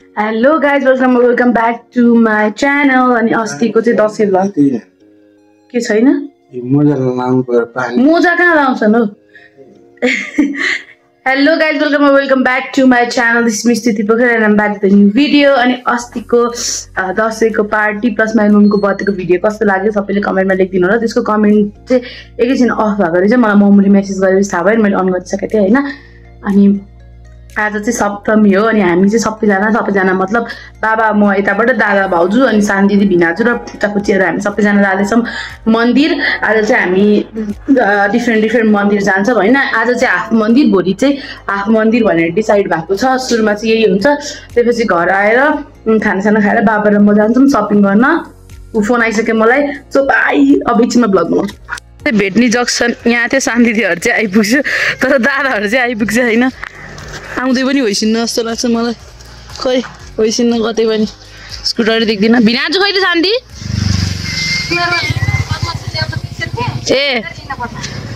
Hello guys, welcome back to my channel. अनि अस्तिको चाहिँ दशैं भ्लग के छैन मोजा लाउनु पर्यो पानी मोजा कहाँ लाउँछन् हो Hello guys, welcome back to my channel. This is Miss Titi Pokhara and I'm back with a new video. अनि अस्तिको दशैंको पार्टी प्लस माइ ममको बर्थडेको भिडियो कस्तो लाग्यो सबैले कमेन्टमा लेखिदिनु होला त्यसको कमेन्ट चाहिँ एकैछिन अफ भएको रहेछ मलाई मम्मीले मेसेज गरेपछि थाहा भयो मैले अन गरिसकेको थिएँ हैन अनि आज चाहिँ सप्तमी हो अनि हामी चाहिँ सबैजना मतलब बाबा म यताबाट दादा भाउजू अनि सानो दिदी भिनाजु र फुटाफुटीहरु हामी सबैजना जाँदैछौँ मन्दिर आज चाहिँ हामी डिफ्रेन्ट मन्दिर जान्छौँ हैन आज चाहिँ हाफ मन्दिर भोलि चाहिँ हाफ मन्दिर भनेर डिसाइड भएको छ सुरुमा चाहिँ यही हुन्छ त्यसपछि घर आएर खानासाना खाएर बाबा र म जान्छौँ शपिङ गर्न फोन आइसक्यो मलाई सो बाइ अब एकछिनमा ब्लग बनाउँछु भेट्ने जक्सन यहाँ थियो सानो दिदीहरु चाहिँ आइपुग्छ तर दादाहरु चाहिँ आइपुग्छ हैन आउँदै पनि होइसिन्न जस्तो लाग्छ मलाई खै होइसिन्न कतै पनि स्कुटर देख्दिन भिनाजु खैले शान्ति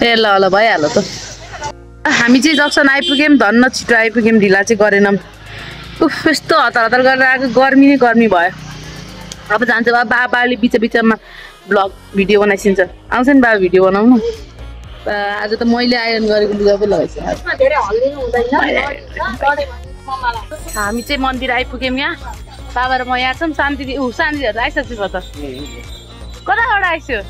ए ल भइहाल्यो त हामी चाहिँ जक्सन आइपुग्यौँ धन्न छिटो आइपुग्यौँ ढिला चाहिँ गरेनौँ उफ यस्तो हतार गरेर आएको गर्मी नै गर्मी भयो अब जान्छ बाबाले बिचमा ब्लग भिडियो बनाइसिन्छ आउँछ नि बाबा भिडियो बनाउनु आज त मैले आइरन गरेको लुगा पो लगाइछु हामी चाहिँ मन्दिर आइपुग्यौँ यहाँ बाबा र म यहाँ छौँ शान्ति शान्तिहरु आइसक्छु त कताबाट आइसक्यो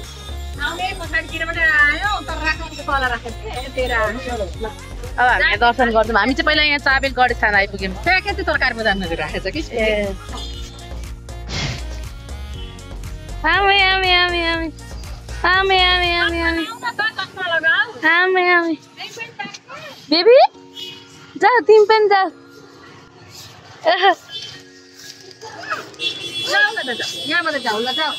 अब हामी दर्शन गर्छौँ हामी चाहिँ पहिला यहाँ चाबेल गणेश थान आइपुग्यौँ त्यहाँ के तरकारीमा जानु राखेछ कि बेबी जा तिमी पनि जा यहाँबाट जाऊ ल जाऊ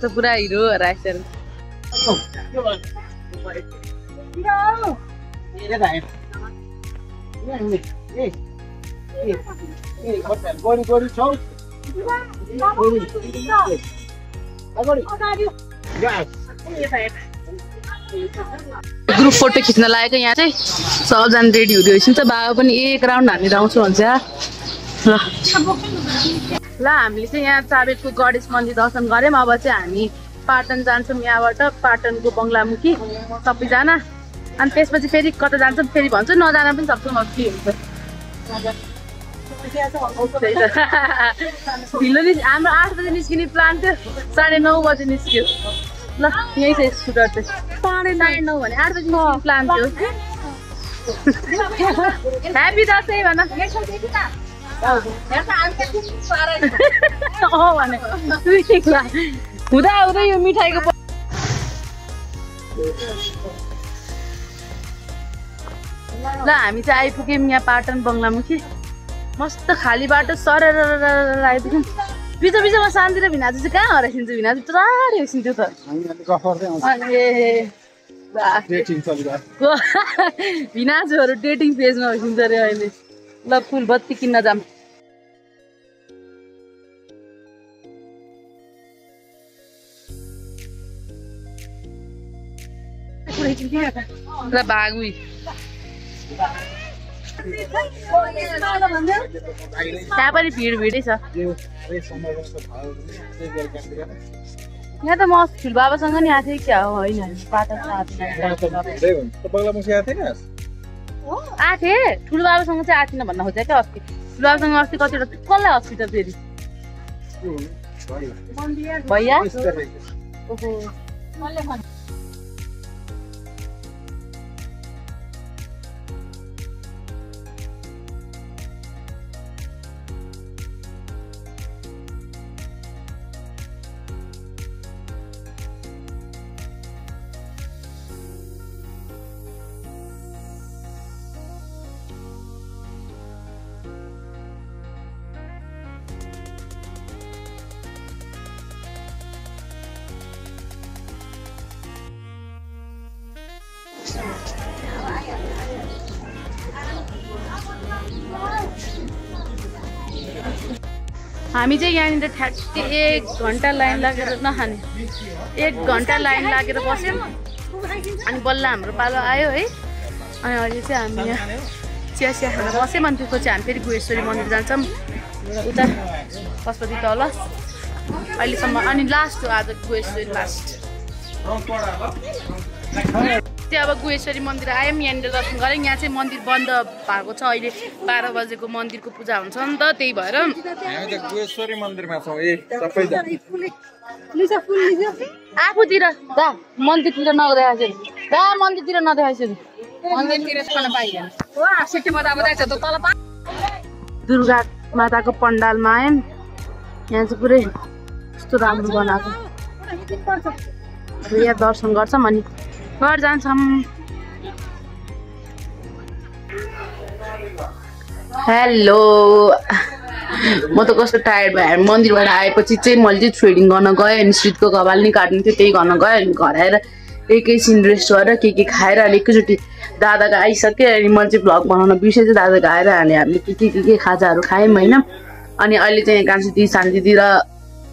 त पुरा हिरो राखेर ग्रुप फोटो खिच्न लागेको यहाँ चाहिँ सबजना रेडी हुँदै होइसिन्छ बाबा पनि एक राउन्ड हानेर आउँछु भन्छ ल हामीले चाहिँ यहाँ चाबेलको गणेश मन्दिर दर्शन गऱ्यौँ अब चाहिँ हामी पाटन जान्छौँ यहाँबाट पाटनको बङ्गलामुखी सबैजना अनि त्यसपछि फेरि कता जान्छौँ फेरि भन्छु नजान पनि सक्छौँ अब के हुन्छ ढिलो नि हाम्रो 8 बजे निस्किने प्लान थियो 9:30 बजे निस्क्यो ल यही छ स्कुटर चाहिँ 9:30 भने 8 बजे निस्किने प्लान थियो ह्यापी दशैं भन हुँदा यो मिठाईको ल हामी चाहिँ आइपुग्यौँ यहाँ पाटन बङ्गलामुखी मस्त खाली बाटो सरेर आइपुग्यौँ बिचमा शान्ति र भिनाजु चाहिँ कहाँ हराइसिन्छ भिनाजु टाढै होइसिन्थ्यो त भिनाजुहरू डेटिङ फेजमा होइसिन्छ अरे अहिले ल फुल बत्ती किन्न जाम ल भागु त्यहाँ पनि भिडै छ यहाँ त म ठुलो बाबासँग नि आएको थिएँ क्या हो होइन आएको थिएँ ठुलो बाबासँग चाहिँ आएको थिइनँ भन्न खोजेँ क्या अस्ति ठुलो बाबासँग अस्ति कतिवटा कसलाई हस्पिटल फेरि भैया हामी चाहिँ यहाँनिर ठ्याक्कै 1 घन्टा लाइन लागेर नखाने 1 घन्टा लाइन लागेर बस्यौँ अनि बल्ल हाम्रो पालो आयो है। अनि अहिले चाहिँ हामी यहाँ चिया खान बस्यौँ अनि त्यसपछि हामी फेरि गुहेश्वरी मन्दिर जान्छौँ उता पशुपति तल अहिलेसम्म। अनि लास्ट हो आज गुहेश्वरी लास्ट चाहिँ अब गुहेश्वरी मन्दिर आयौँ यहाँनिर दर्शन गऱ्यौँ। यहाँ चाहिँ मन्दिर बन्द भएको छ अहिले 12 बजेको मन्दिरको पूजा हुन्छ नि त त्यही भएर गुहेश्वरी मन्दिरमा छौँ सबैजना आफूतिर दा मन्दिरतिर नदेखाइसक्यो दा मन्दिरतिर नदेखाइसक्यो दुर्गा माताको पण्डालमा आयौँ। यहाँ चाहिँ पुरै यस्तो राम्रो बनाएको यहाँ दर्शन गर्छौँ अनि घर जान्छौँ। हेलो म त कस्तो टायर्ड भएँ। मन्दिरबाट आएपछि चाहिँ मैले चाहिँ थ्रेडिङ गर्न गएँ अनि शीतको कपाल नि काट्नु थियो त्यही गर्न गएँ अनि घर आएर एकैछिन रेस्ट गरेर के खाएर अनि एकैचोटि दादाको आइसक्यो अनि मैले चाहिँ भ्लग बनाउन बिर्सेँ चाहिँ दादाको आएर अनि हामीले के खाजाहरू खायौँ होइन। अनि अहिले चाहिँ कान्छी दिदी सानो दिदी र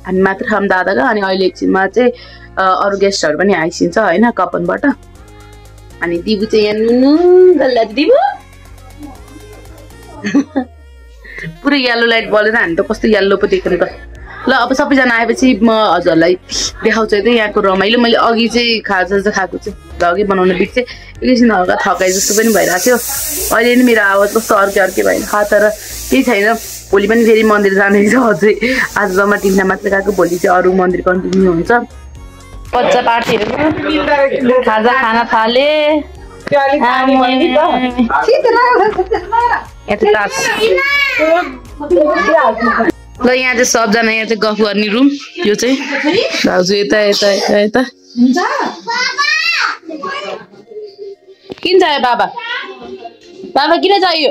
हामी मात्र खाऊँ दादाको अनि अहिले एकछिनमा चाहिँ अरू गेस्टहरू पनि आइसिन्छ होइन कपनबाट। अनि दिबु चाहिँ यहाँ नुनु गल्ला दिबु पुरै येल्लो लाइट बलेर हामी त कस्तो येल्लो पो देख्ने त। ल अब सबैजना आएपछि म हजुरलाई देखाउँछु है यहाँको रमाइलो। मैले अघि चाहिँ खाजा खाएको चाहिँ अघि बनाउन बिर्सेँ एकैछिन हल्का थकाइ जस्तो पनि भइरहेको थियो। अहिले नि मेरो आवाज कस्तो अर्कै भएन खा तर केही छैन। भोलि पनि फेरि मन्दिर जाने छ अझै आज जम्मा 3 जना मात्रै गएको भोलि चाहिँ अरू मन्दिर कन्टिन्यू हुन्छ। बच्चा पार्टीहरू खाजा खान थाले ल यहाँ चाहिँ सबजना यहाँ चाहिँ गफ गर्ने रुम यो चाहिँ भाउजू यता किन चाहियो बाबा किन चाहियो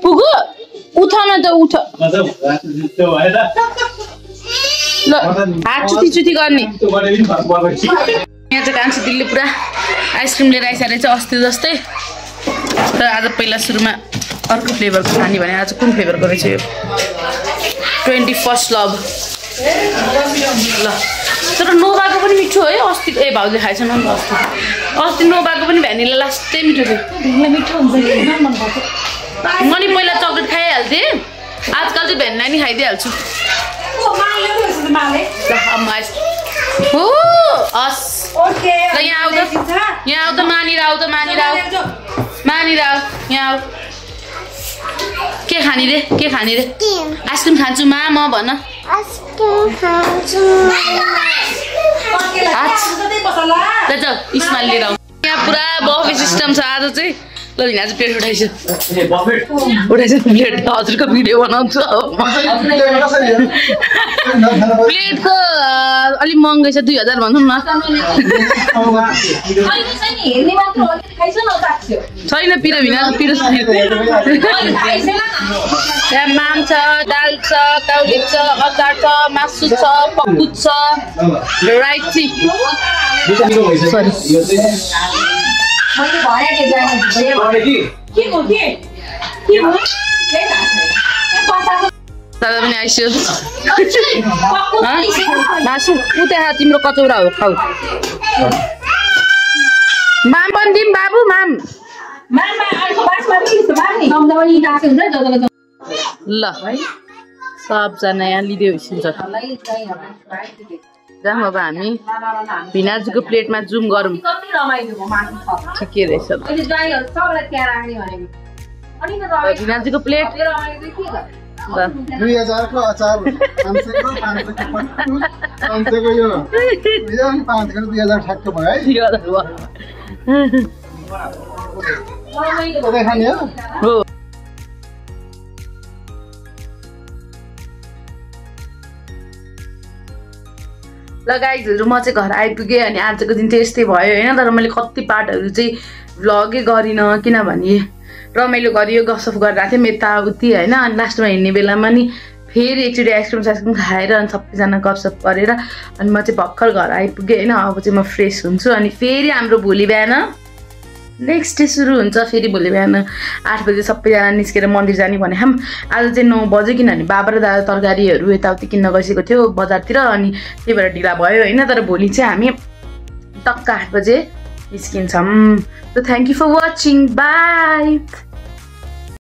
पुगु उठ न त उठ ल हात चुती गर्ने। यहाँ चाहिँ कान्छी दिदीले पुरा आइसक्रिम लिएर आइसकेको छ अस्ति जस्तै तर आज पहिला सुरुमा अर्को फ्लेभरको खाने भने आज कुन फ्लेभरको रहेछ यो 21st लभ ल तर नोभाको पनि मिठो है। अस्ति भाउजूले खाएछन् नि अस्ति नोभाको पनि भ्यानिला लास्टै मिठो थियो। म नि पहिला चक्लेट खाइहाल्थेँ आजकल चाहिँ भ्यानिला नि खाइदिइहाल्छु। हो हस् ल यहाँ आऊ त मानिर आऊ यहाँ आऊ। के खाने रे आइसक्रिम खान्छु म भन इस्माइल लिएर आऊ। यहाँ पुरा बफे सिस्टम छ आज चाहिँ। ल यहाँ चाहिँ प्लेट उठाइछु प्लेट हजुरको भिडियो बनाउँछु। प्लेटको अलिक महँगै छ 2000 भनौँ न। छैन पिरो त्यहाँ माम छ दाल छ काउली छ अचार छ मासु छ पक्कु छ राइट दादा पनि आइसक्यो मासु उता तिम्रो कचौरा हो खाऊ। माम पनि दिउँ बाबु माम ल सबजना यहाँ लिँदै होइसिन्छ। जाउँ अब हामी भिनाजुको प्लेटमा जुम गरौँ ठिकै रहेछ। भिनाजुको प्लेट 2000 को अचार 500 को 500 को यो 5 को 2000 ठ्याक्क भयो है। हो ल गाइजहरु म चाहिँ घर आइपुगेँ अनि आजको दिन चाहिँ यस्तै भयो हैन। तर मैले कति पार्टहरु चाहिँ भ्लगै गरिन किनभने रमाइलो गरियो गफसफ गरिरहेको थिएँ यताउति हैन। अनि लास्टमा हिँड्ने बेलामा नि फेरि एकचोटि आइसक्रिम खाएर अनि सबैजना गफसफ गरेर अनि म चाहिँ भर्खर घर आइपुगेँ हैन। अब चाहिँ म फ्रेस हुन्छु अनि फेरि हाम्रो भोलि बिहान नेक्स्ट डे सुरु हुन्छ फेरि भोलि बिहान 8 बजे सबैजना निस्केर मन्दिर जाने भने हम आज चाहिँ 9 बजे किनभने बाबा र दादा तरकारीहरू यताउति किन्न गइसकेको थियो बजारतिर अनि त्यही भएर ढिला भयो हैन तर भोलि चाहिँ हामी टक्क 8 बजे निस्किन्छौँ। So thank you for watching by.